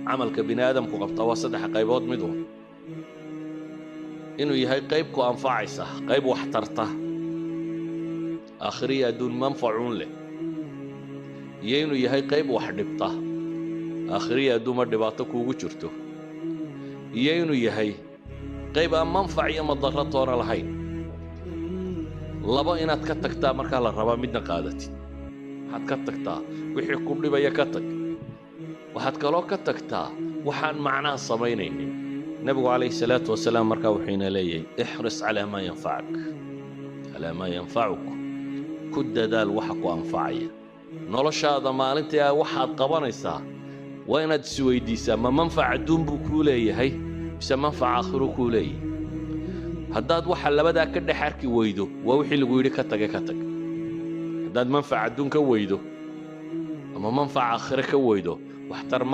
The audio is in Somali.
Camalka bini aadamku qabtaa waa saddex qaybood mid un: inuu yahay qayb ku anfacaysa, qayb wax tarta, aakhiriya adduun manfacuun leh, iyo inuu yahay qayb wax dhibta, aakhiriya adduunma dhibaato kuugu jirto, iyo inuu yahay qayb aan manfac iyo madarro toona lahayn. Laba inaad ka tagtaa markaa la rabaa, midna qaadatid. Waxaad ka tagtaa wixii ku dhibaya, ka tag. Waxaad kaloo ka tagtaa waxaan macnaha samaynaynin. Nebigu calayhi salaatu wasalaam markaa wuxuu ina leeyahay: احرص على ما ينفعك، على ما ينفعك. Ku dadaal waxa ku anfacaya noloshaada. Maalintii waxaad qabanaysaa waa inaad isweydiisaa: ma manfac adduun buu kuu leeyahay mise manfac aakhiruu kuu leeyahay? Haddaad waxa labadaa ka dhex arki weydo, waa wixii lagu yidhi ka tage, ka tag. Haddaad manfac adduun ka weydo ama manfac aakhire ka weydo, waxtar ma.